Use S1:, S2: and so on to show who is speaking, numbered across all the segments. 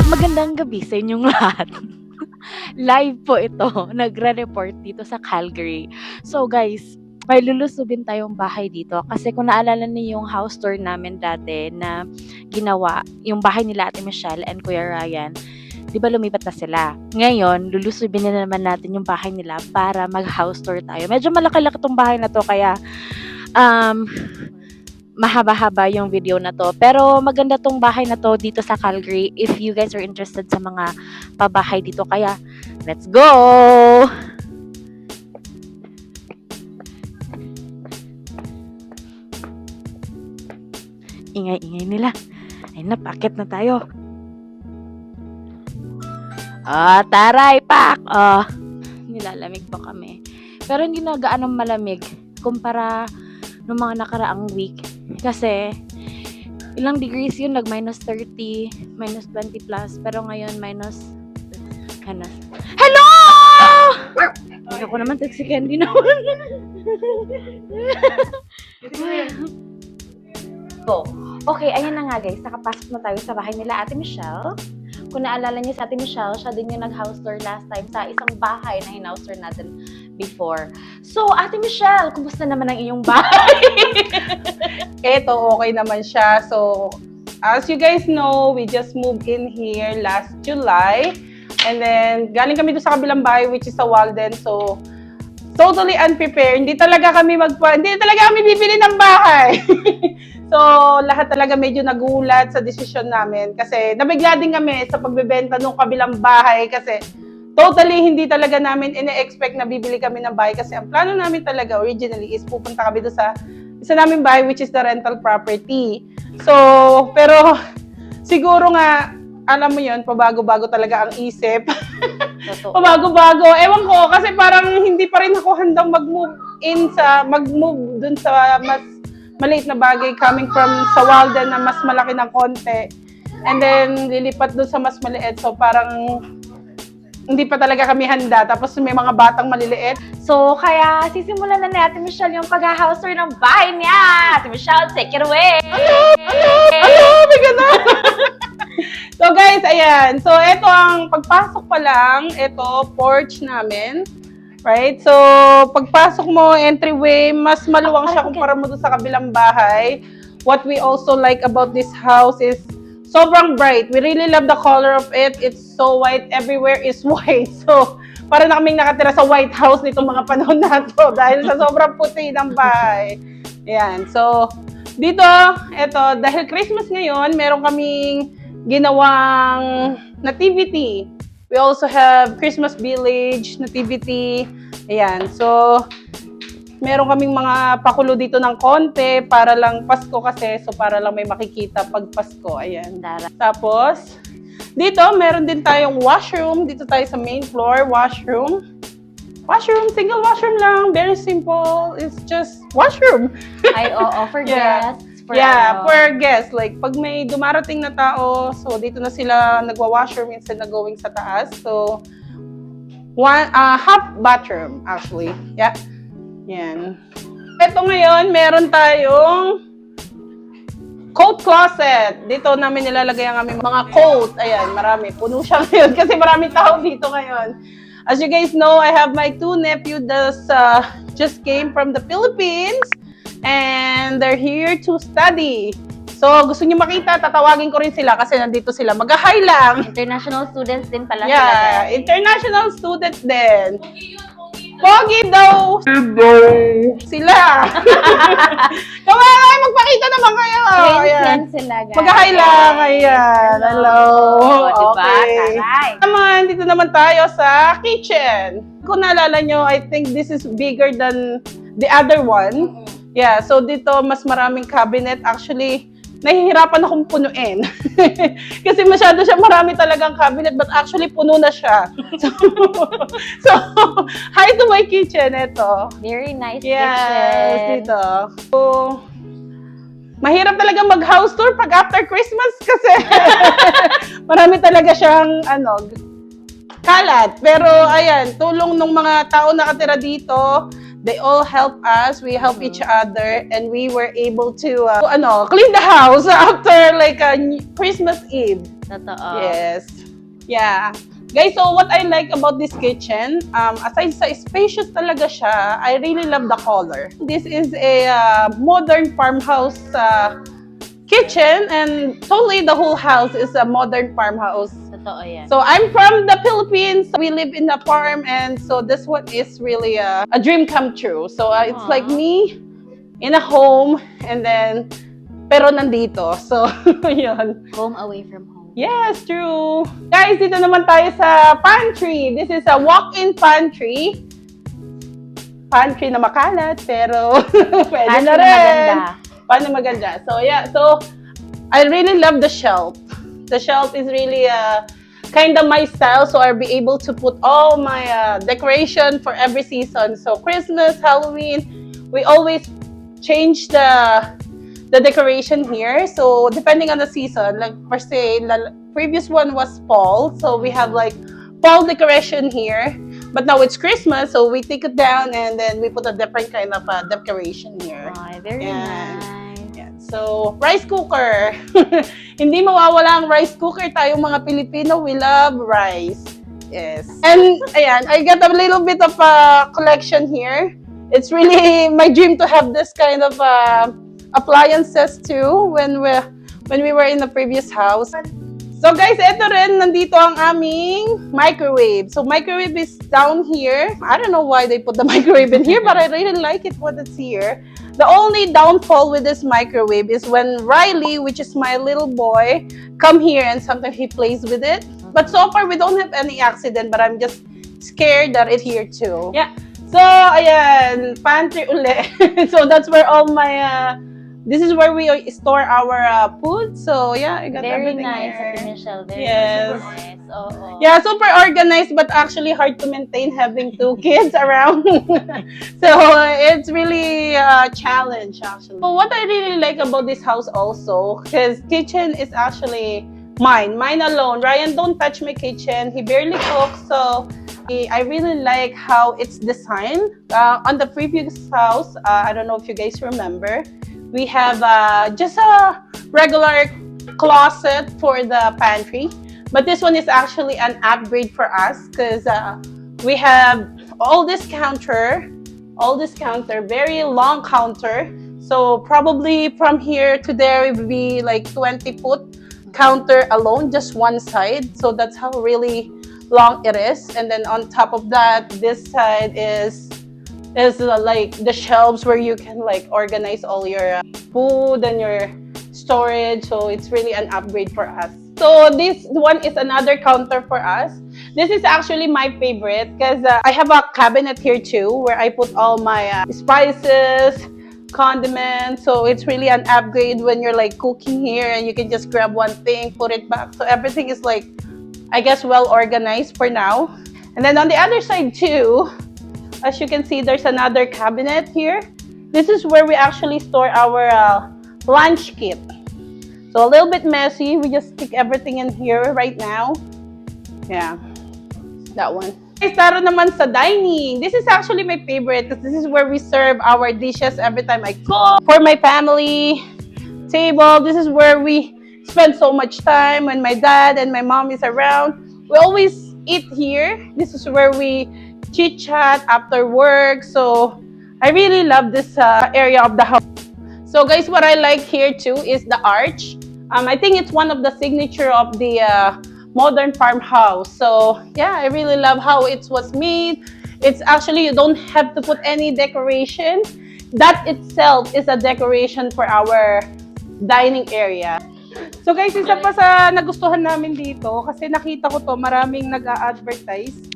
S1: Magandang gabi sa inyong lahat. Live po ito, nagre-report dito sa Calgary. So guys, may lulusubin tayong bahay dito kasi kung naalala niyo yung house tour namin dati na ginawa, yung bahay nila Ate Michelle and Kuya Ryan, di ba lumipat na sila? Ngayon, lulusubin na naman natin yung bahay nila para mag-house tour tayo. Medyo malaki-laki tong bahay na to kaya mahaba-haba yung video na to. Pero maganda tong bahay na to dito sa Calgary if you guys are interested sa mga pabahay dito. Kaya, let's go! Ingay-ingay nila. Ay, napakit na tayo. Taray, pak! Nilalamig pa kami. Pero hindi na gaano malamig kumpara nung mga nakaraang week. Kasi, ilang degrees yun, nag-minus 30, minus 20 plus, pero ngayon, minus, hello! Hindi ako naman, sexy candy naman. Okay, ayan na nga guys, nakapasok na tayo sa bahay nila Ate Michelle. Kung naalala niyo sa Ate Michelle, siya din yung nag-house tour last time sa isang bahay na hinouse tour natin before. So, Ate Michelle, kumusta naman ang iyong bahay?
S2: Eto, okay naman siya. So, as you guys know, we just moved in here last July. And then, galing kami doon sa kabilang bahay, which is sa Walden. So, totally unprepared. Hindi talaga kami bibili ng bahay. So, lahat talaga medyo nagulat sa desisyon namin. Kasi, nabigla din kami sa pagbebenta ng kabilang bahay. Kasi, totally hindi talaga namin ine-expect na bibili kami ng bahay. Kasi, ang plano namin talaga originally is pupunta kami doon sa isa namin bahay, which is the rental property. So, pero siguro nga, alam mo yun, pabago-bago talaga ang isip. Pabago-bago. Ewan ko, kasi parang hindi pa rin ako handang mag-move dun sa mas maliit na bagay coming from sa Walden na mas malaki ng konti. And then, lilipat dun sa mas maliit. So, parang hindi pa talaga kami handa. Tapos may mga batang maliliit.
S1: So, kaya sisimulan na ni Ate Michelle yung pag-house tour ng bahay niya. Ate Michelle, take it away!
S2: May ganun! So guys, ayan. So, ito ang pagpasok pa lang. Ito, porch namin. Right? So, pagpasok mo, entryway, mas maluwang siya kumpara mo doon sa kabilang bahay. What we also like about this house is sobrang bright. We really love the color of it. It's so white. Everywhere is white. So, para na kaming nakatira sa White House nitong mga panahon na to dahil sa sobrang puti ng bahay. Ayan. So, dito, eto, dahil Christmas ngayon, meron kaming ginawang nativity. We also have Christmas Village, nativity. Ayan. So, meron kaming mga pakulo dito ng konti para lang Pasko kasi. So, para lang may makikita pag Pasko. Ayan. Tapos, dito, meron din tayong washroom. Dito tayo sa main floor, washroom. Washroom, single washroom lang. Very simple. It's just washroom.
S1: Ay, for guests.
S2: For guests. Like, pag may dumarating na tao, so dito na sila nagwa-washroom instead na going sa taas. So, half bathroom, actually. Yeah. Yan. Ito ngayon, meron tayong coat closet. Dito namin nilalagay ang aming mga coat. Ayan, marami. Puno siya ngayon kasi maraming tao dito ngayon. As you guys know, I have my two nephews that just came from the Philippines and they're here to study. So, gusto niyo makita, tatawagin ko rin sila kasi nandito sila. Mag-hi lang.
S1: International students din pala sila.
S2: Yeah, international students din. Pogi daw! Sila! Kamay, magpakita naman kayo!
S1: Ayan sila, guys.
S2: Mag-hi lang, ayan. Hello!
S1: Okay.
S2: Naman, dito naman tayo sa kitchen. Kung naalala nyo, I think this is bigger than the other one. Yeah, so dito, mas maraming cabinet. Actually, nahihirapan akong punuin. Kasi masyado siya, marami talagang cabinet, but actually puno na siya. So hi to my kitchen, ito.
S1: Very nice
S2: yes,
S1: kitchen.
S2: Dito. So, mahirap talaga mag-house tour pag after Christmas kasi marami talaga siyang, kalat. Pero, ayan, tulong ng mga tao nakatira dito, They all help us. We help each other, and we were able to clean the house after like Christmas Eve.
S1: Totoo.
S2: Yes. Yeah. Guys, so what I like about this kitchen, aside sa spacious talaga siya, I really love the color. This is a modern farmhouse kitchen, and totally the whole house is a modern farmhouse.
S1: Totoo yan.
S2: So I'm from the Philippines. We live in a farm, and so this one is really a dream come true. So it's like me in a home, and then pero nandito. So yun.
S1: Home away from home.
S2: Yes, true. Guys, dito naman tayo sa pantry. This is a walk-in pantry. Pantry na makalat, pero pwede na rin. Paano maganda. So yeah, so I really love the shelf. The shelf is really kind of my style, so I'll be able to put all my decoration for every season. So Christmas, Halloween, we always change the decoration here. So depending on the season, like per se, the previous one was fall, so we have like fall decoration here. But now it's Christmas, so we take it down and then we put a different kind of decoration here.
S1: Oh, very nice.
S2: Yeah. So rice cooker, hindi mawawala ang rice cooker. Tayong mga Filipino, we love rice. Yes. And ayan, I got a little bit of a collection here. It's really my dream to have this kind of appliances too when we were in the previous house. So guys, ito rin, nandito ang aming microwave. So microwave is down here. I don't know why they put the microwave in here, but I really like it when it's here. The only downfall with this microwave is when Riley, which is my little boy, come here and sometimes he plays with it. But so far, we don't have any accident, but I'm just scared that it's here too. Yeah. So, ayan, pantry uli. So that's where all my this is where we store our food. So yeah, I got
S1: Very
S2: everything
S1: nice,
S2: here.
S1: Ate Michelle. Very
S2: Yes.
S1: nice. Oo.
S2: Yeah, super organized, but actually hard to maintain having two kids around. So it's really a challenge actually. So what I really like about this house also, because kitchen is actually mine alone. Ryan don't touch my kitchen. He barely cooks, so I really like how it's designed. On the previous house, I don't know if you guys remember, we have just a regular closet for the pantry. But this one is actually an upgrade for us because we have all this counter, very long counter. So probably from here to there, it would be like 20-foot counter alone, just one side. So that's how really long it is. And then on top of that, this side is like the shelves where you can like organize all your food and your storage. So it's really an upgrade for us. So this one is another counter for us. This is actually my favorite because I have a cabinet here too where I put all my spices, condiments. So it's really an upgrade when you're like cooking here and you can just grab one thing, put it back. So everything is like, I guess, well organized for now. And then on the other side too, as you can see, there's another cabinet here. This is where we actually store our lunch kit. So a little bit messy. We just stick everything in here right now. Yeah, that one. Guys, tara naman sa dining. This is actually my favorite because this is where we serve our dishes every time I cook. For my family table, this is where we spend so much time when my dad and my mom is around. We always eat here. This is where we chit chat after work. So I really love this area of the house. So guys, what I like here too is the arch. I think it's one of the signature of the modern farmhouse. So yeah, I really love how it was made. It's actually, you don't have to put any decoration. That itself is a decoration for our dining area. So guys, isa pa sa nagustuhan namin dito, kasi nakita ko to, maraming nag-a-advertise.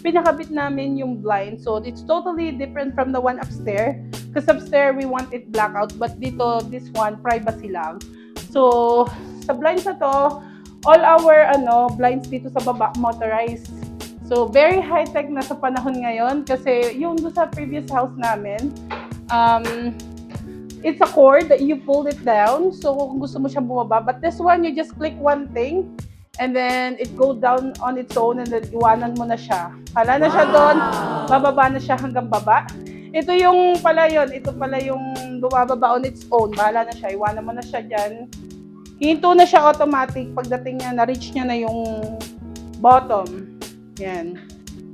S2: Pinakabit namin yung blind. So it's totally different from the one upstairs. Because upstairs, we want it blackout. But dito, this one, privacy lang. So, sa blinds na to, all our blinds dito sa baba, motorized. So, very high-tech na sa panahon ngayon. Kasi yung doon sa previous house namin, it's a cord that you pull it down. So, kung gusto mo siyang bumaba. But this one, you just click one thing. And then, it goes down on its own and then iwanan mo na siya. Hala na siya doon, bababa na siya hanggang baba. Ito yung pala yun. Ito pala yung bumababa on its own. Bahala na siya. Iwanan mo na siya dyan. Hinto na siya automatic. Pagdating niya, na-reach niya na yung bottom. Yan.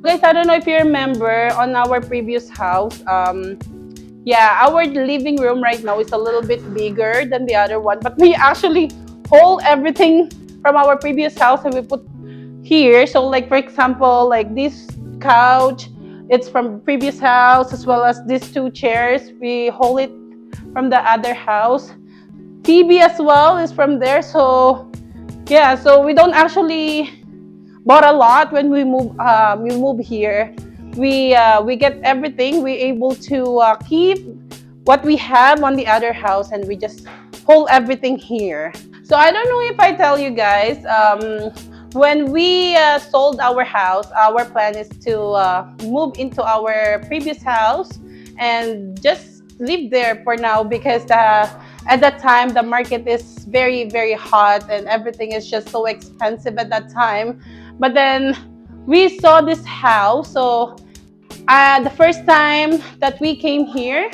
S2: Guys, I don't know if you remember on our previous house, yeah, our living room right now is a little bit bigger than the other one, but we actually hold everything from our previous house and we put here. So like for example, like this couch, it's from previous house, as well as these two chairs, we hold it from the other house. TV as well is from there. So yeah, so we don't actually bought a lot when we move here. We get everything. We able to keep what we have on the other house, and we just hold everything here. So I don't know if I tell you guys, when we sold our house, our plan is to move into our previous house and just live there for now, because at that time the market is very very hot and everything is just so expensive at that time. But then we saw this house. So the first time that we came here,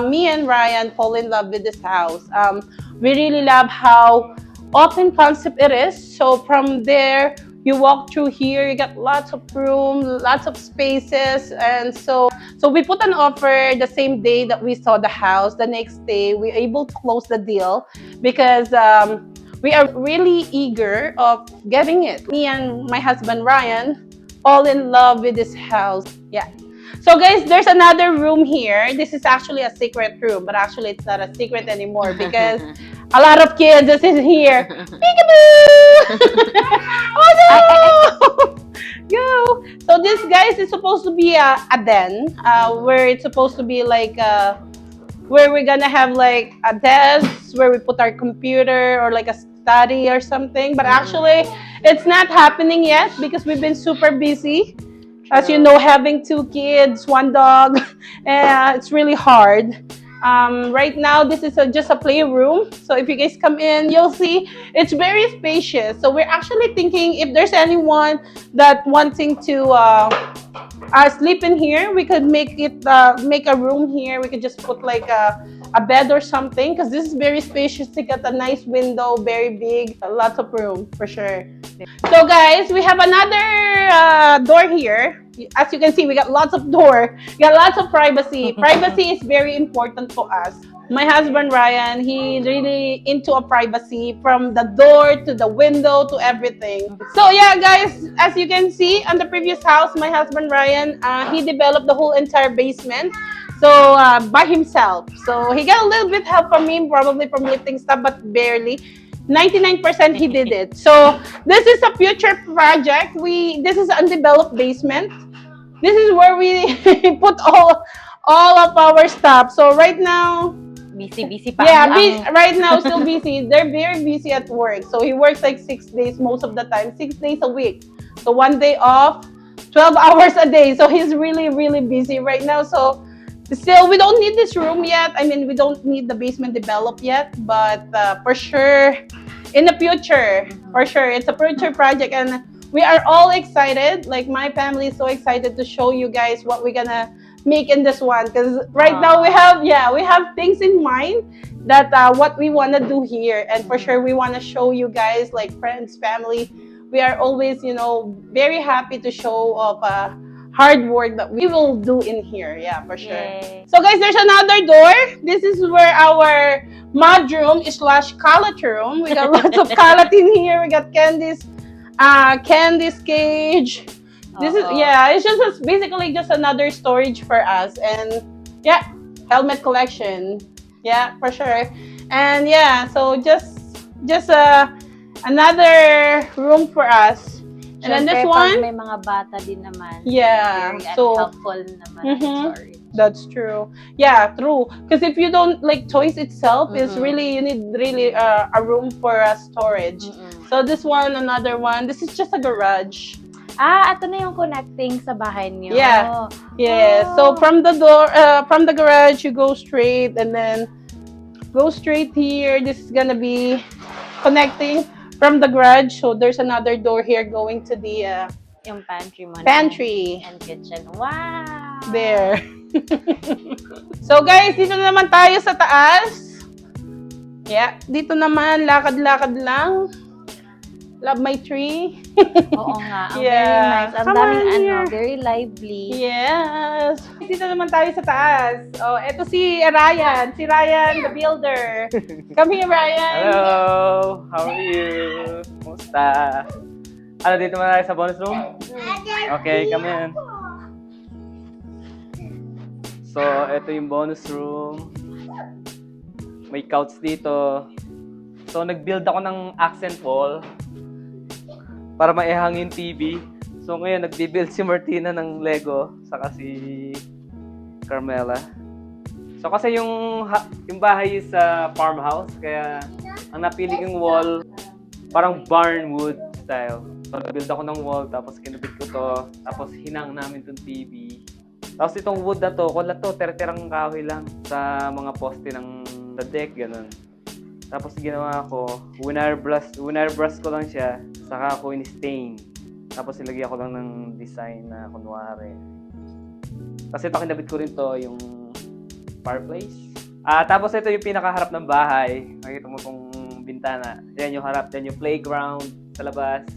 S2: me and Ryan fall in love with this house. We really love how open concept it is. So from there, you walk through here, you got lots of room, lots of spaces. And so we put an offer the same day that we saw the house. The next day, we were able to close the deal because we are really eager of getting it. Me and my husband Ryan fall in love with this house. Yeah. So guys, there's another room here. This is actually a secret room, but actually it's not a secret anymore because a lot of kids is in here. Peekaboo! Oh no! Go! So this guys is supposed to be a den, where it's supposed to be like where we're gonna have like a desk where we put our computer or like a study or something. But actually, it's not happening yet because we've been super busy. As you know, having two kids, one dog, it's really hard. Right now, this is just a playroom. So if you guys come in, you'll see it's very spacious. So we're actually thinking if there's anyone that wanting to sleep in here, we could make it make a room here. We could just put like a bed or something, because this is very spacious. You got a nice window, very big, lots of room for sure. So guys, we have another door here. As you can see, we got lots of door. We got lots of privacy. Privacy is very important to us. My husband Ryan, he's really into a privacy from the door to the window to everything. So yeah, guys, as you can see on the previous house, my husband Ryan, he developed the whole entire basement. So by himself. So he got a little bit help from me, probably from lifting stuff, but barely. 99% he did it. So this is a future project. This is undeveloped basement. This is where we put all of our stuff. So right now,
S1: Busy pa.
S2: yeah, right now still busy. They're very busy at work. So he works like 6 days most of the time, 6 days a week. So 1 day off, 12 hours a day. So he's really really busy right now. So still, we don't need this room yet. I mean, we don't need the basement developed yet, but for sure, in the future, for sure, it's a future project, and we are all excited. Like my family is so excited to show you guys what we're gonna make in this one. Because right now we have things in mind that what we wanna do here, and for sure we wanna show you guys, like friends, family. We are always, very happy to show of hard work that we will do in here. Yeah, for sure. Yay. So guys, there's another door. This is where our mudroom / kalat room. We got lots of kalat in here. We got candies cage. This is it's just basically just another storage for us. And yeah, helmet collection. Yeah, for sure. And yeah, so just another room for us. And then this one,
S1: may mga bata din naman.
S2: Yeah, so
S1: helpful naman. Sorry.
S2: That's true. Yeah, true. Because if you don't like toys itself, is really, you need really a room for storage. So this one, another one. This is just a garage.
S1: Ito na yung connecting sa bahay niyo.
S2: Yeah. Yeah. So from the door, from the garage, you go straight, and then go straight here. This is gonna be connecting from the garage. So there's another door here going to the
S1: yung pantry mo.
S2: Pantry.
S1: And kitchen. Wow!
S2: There. So guys, dito na naman tayo sa taas. Yeah, dito naman, lakad-lakad lang. Love my tree.
S1: Oo nga, ang
S2: Yeah.
S1: very nice. Ang
S2: Come
S1: daming
S2: on here.
S1: very lively.
S2: Yes. Dito naman tayo sa taas. Oh, eto si Ryan. Si Ryan, the builder. Come here, Ryan.
S3: Hello! How are you? Kumusta? Ano, dito muna tayo sa bonus room? Okay, come in. So, ito yung bonus room. May couch dito. So, nag-build ako ng accent wall para maihang yung TV. So, ngayon, nag-build si Martina ng Lego, saka si Carmela. So, kasi yung bahay is sa farmhouse, kaya ang napili kong wall, parang barn wood style. So, nag-build ako ng wall, tapos kinubit ko to, tapos hinang namin tong TV. Tapos itong wood na to, wala to, tere-terang kahoy lang sa mga poste ng sa deck, ganun. Tapos ginawa ko, winire brush ko lang siya, saka ako in-stain. Tapos nilagyan ko lang ng design na kunwari. Kasi ito kinabit ko rin to, yung fireplace. Tapos ito yung pinakaharap ng bahay. Nakikita mo tong bintana. Yan yung harap, yan yung playground sa labas.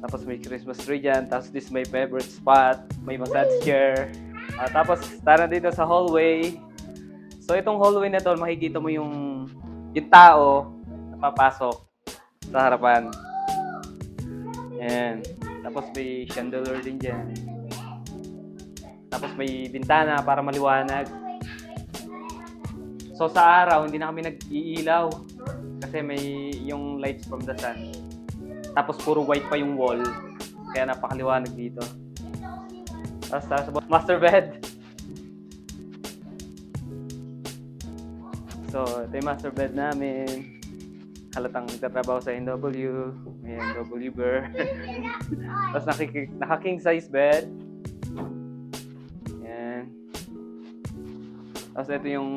S3: Tapos may Christmas tree dyan. Tapos this is my favorite spot. May massage chair. Tapos tara dito sa hallway. So itong hallway na to, makikita mo yung tao na papasok sa harapan. Ayan. Tapos may chandelier din dyan. Tapos may bintana para maliwanag. So sa araw, hindi na kami nag-iilaw. Kasi may yung lights from the sun. Tapos puro white pa yung wall. Kaya napakaliwanag dito. Tapos sa master bed. So, ito yung master bed namin. Halatang nagtatrabaho sa NW. May NW bear. Tapos naka-king size bed. Yan. Tapos ito yung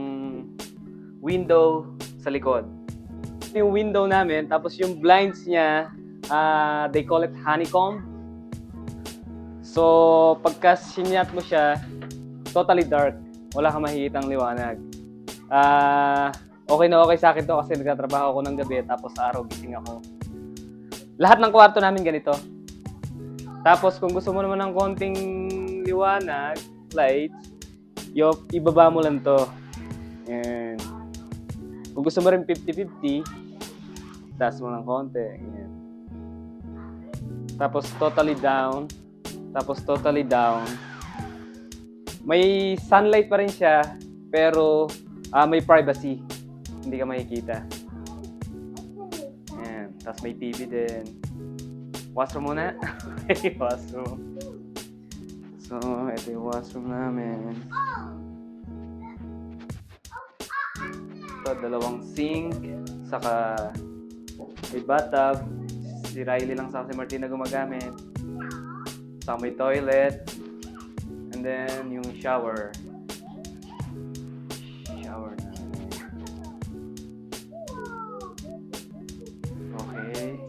S3: window sa likod. Ito yung window namin. Tapos yung blinds niya, they call it honeycomb. So, pagka sinyat mo siya, totally dark. Wala kang makikitang liwanag. Okay na okay sa akin to kasi nagtatrabaho ako ng gabi tapos sa araw gising ako. Lahat ng kwarto namin ganito. Tapos kung gusto mo naman ng konting liwanag, lights, ibaba mo lang to. Yan. Kung gusto mo rin 50-50, taas mo ng konti. Yan. Tapos totally down. Tapos totally down. May sunlight pa rin siya, pero may privacy. Hindi ka makikita. Ayan. Tapos may TV din. Washroom muna. Washroom. So, ito yung washroom namin. Ito, dalawang sink. Saka may bathtub. Si Riley lang saka si Martina gumagamit. Saka may toilet. And then, yung shower. Okay.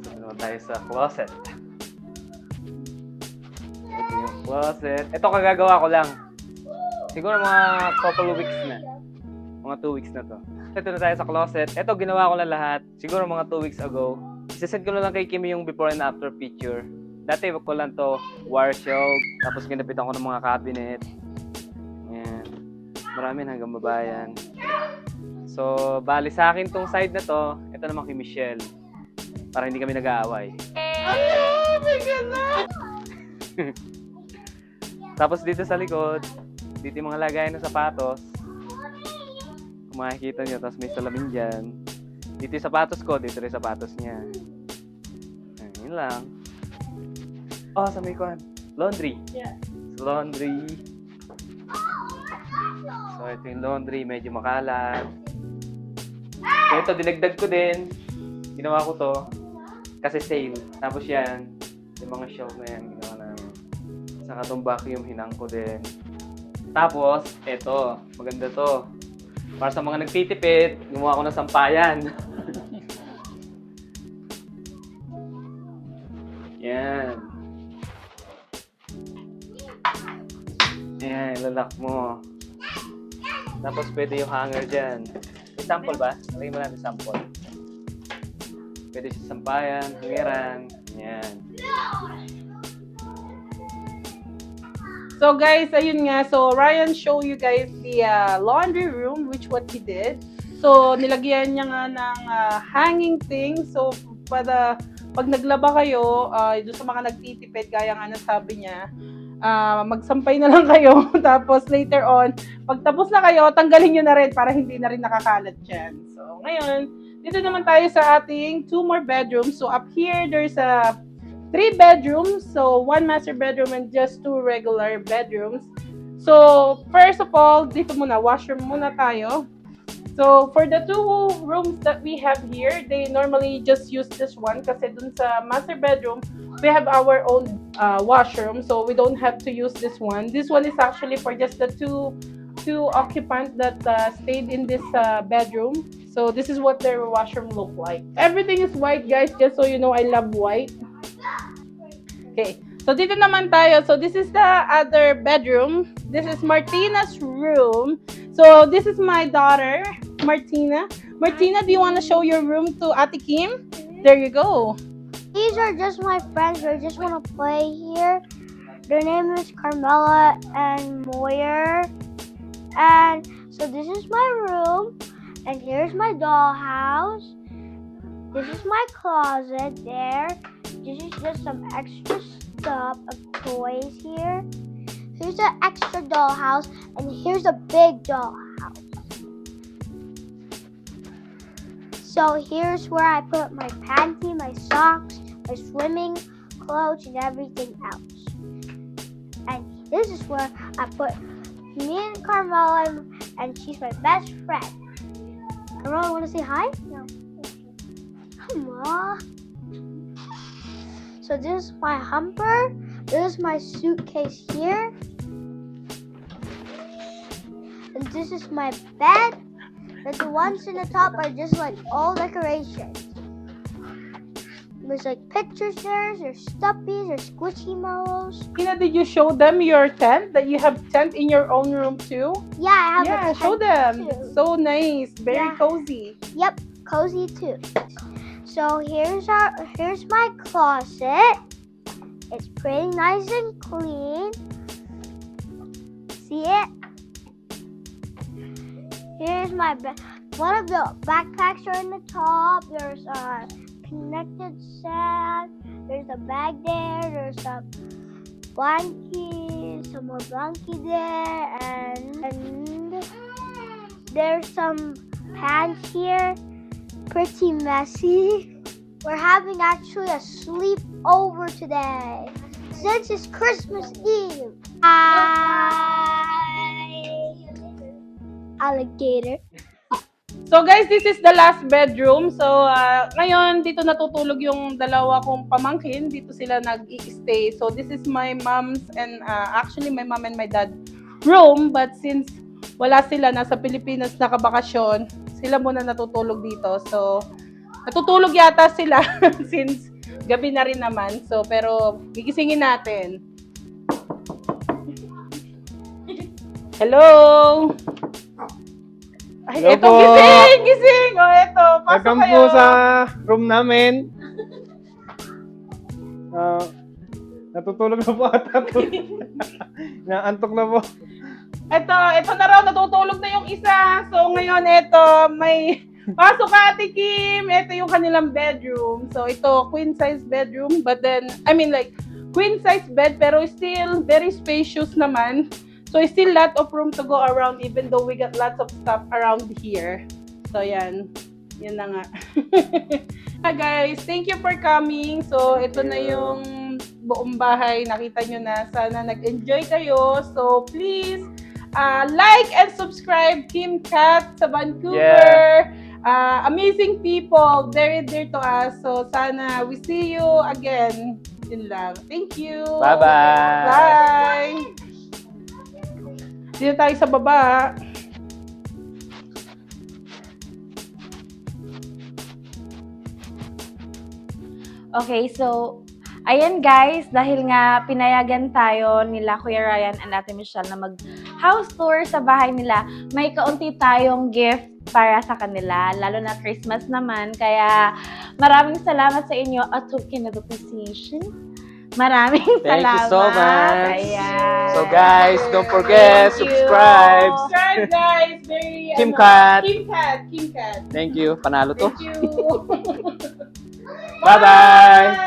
S3: So, tayo sa closet. Ito yung closet. Ito kagagawa ko lang. Siguro mga couple weeks na. Mga 2 weeks na to. Ito na tayo sa closet. Ito ginawa ko lang lahat. Siguro mga 2 weeks ago. Isasend ko na lang kay Kimi yung before and after picture. Dati ko lang to wire shelf. Tapos ginapitan ko ng mga cabinet. Ayan. Marami hanggang babayan. So, bali sa akin tong side na to, ito naman kay Michelle. Para hindi kami nag-aaway.
S2: Oh my God!
S3: Tapos dito sa likod, dito yung mga lagayan ng sapatos. Kung makikita nyo, tapos may salamin dyan. Dito yung sapatos ko, dito rin sapatos niya. Yun lang. Oh, sa may kuhan. Laundry.
S2: Yeah.
S3: So, laundry. So, ito yung laundry, medyo makalat. So, ito, dinagdag ko din. Ginawa ko to. Kasi sale. Tapos yan, yung mga shelf na yan, ginawa namin. Saka itong vacuum, hinang ko din. Tapos, ito, maganda to. Para sa mga nagtitipid, gumawa ko ng sampayan. Yan. Ayan, ilalak mo. Tapos pwede yung hanger dyan. May sample ba? Lagyan mo natin sample. Pwede siya sampayan, hangeran. Ayan.
S2: So guys, ayun nga. So Ryan show you guys the laundry room, which what he did. So nilagyan niya nga ng hanging thing. So para pag naglaba kayo, doon sa mga nagtitipid, gaya nga nasabi niya, magsampay na lang kayo. Tapos later on, pag tapos na kayo, tanggalin nyo na rin para hindi na rin nakakalat dyan. So ngayon, dito naman tayo sa ating 2 more bedrooms. So up here, there's a 3 bedrooms, so 1 master bedroom and just 2 regular bedrooms. So, first of all, dito muna, washroom muna tayo. So, for the 2 rooms that we have here, they normally just use this one kasi dun sa master bedroom, we have our own washroom, so we don't have to use this one. This one is actually for just the two occupants that stayed in this bedroom. So, this is what their washroom look like. Everything is white, guys, just so you know, I love white. Okay, so dito naman tayo. So this is the other bedroom. This is Martina's room. So this is my daughter, Martina. Martina, do you want to show your room to Ate Kim? There you go.
S4: These are just my friends. They just want to play here. Their name is Carmela and Moyer. And so this is my room. And here's my dollhouse. This is my closet there. This is just some extra stuff of toys here. Here's an extra dollhouse, and here's a big dollhouse. So here's where I put my panty, my socks, my swimming clothes, and everything else. And this is where I put me and Carmela, and she's my best friend. Carmela, want to say hi? No. Come on. So this is my humper. This is my suitcase here. And this is my bed. And the ones in the top are just like all decorations. There's like pictures there's stuffies, there's squishy-mallows.
S2: Tina, did you show them your tent? That you have tent in your own room too?
S4: Yeah, I have a
S2: Yeah,
S4: tent
S2: show them.
S4: too.
S2: So nice. Very
S4: Yeah.
S2: cozy.
S4: Yep, cozy too. So here's my closet. It's pretty nice and clean. See it? Here's my one of the backpacks are in the top. There's a connected set. There's a bag there. There's some blankies, some more blankie there, and there's some pants here. Pretty messy. We're having actually a sleepover today since it's Christmas Eve. Hi, alligator.
S2: So guys, this is the last bedroom. So ngayon dito natutulog yung dalawa kong pamangkin. Dito sila nag-i-stay. So this is my mom's and actually my mom and my dad room. But since wala sila, nasa Pilipinas nakabakasyon, sila muna natutulog dito. So natutulog yata sila since gabi na rin naman. So pero gigisingin natin. Hello! Ay,
S5: Hello
S2: eto,
S5: po.
S2: gising! O, eto, pasok
S5: Welcome
S2: kayo.
S5: po sa room namin. Natutulog na po ata po. Naantok na po.
S2: Eto na raw, natutulog na yung isa. So, ngayon, eto, may pasok ka, Ate Kim. Eto yung kanilang bedroom. So, ito, queen size bedroom. But then, I mean like, queen size bed, pero still very spacious naman. So, still lot of room to go around even though we got lots of stuff around here. So, yan. Yan na nga. Hi guys, thank you for coming. So, ito na yung buong bahay. Nakita nyo na. Sana nag-enjoy kayo. So, please, like and subscribe Kim Kat sa Vancouver. Amazing people. Very dear to us. So, sana we see you again. Yun lang. Thank you.
S3: Bye-bye.
S2: Bye. Dito tayo sa baba.
S1: Okay, so Ayan guys, dahil nga pinayagan tayo nila Kuya Ryan and Ate Michelle na mag-house tour sa bahay nila, may kaunti tayong gift para sa kanila, lalo na Christmas naman. Kaya maraming salamat sa inyo, a token of appreciation. Maraming
S3: Thank you
S1: salamat.
S3: so much.
S1: Ayan.
S3: So guys, don't forget,
S1: Thank you.
S3: subscribe.
S2: Subscribe, guys. Very,
S3: Kim Cat.
S2: Kim Cat.
S3: Thank you. Panalo to.
S2: Thank you.
S3: Bye-bye.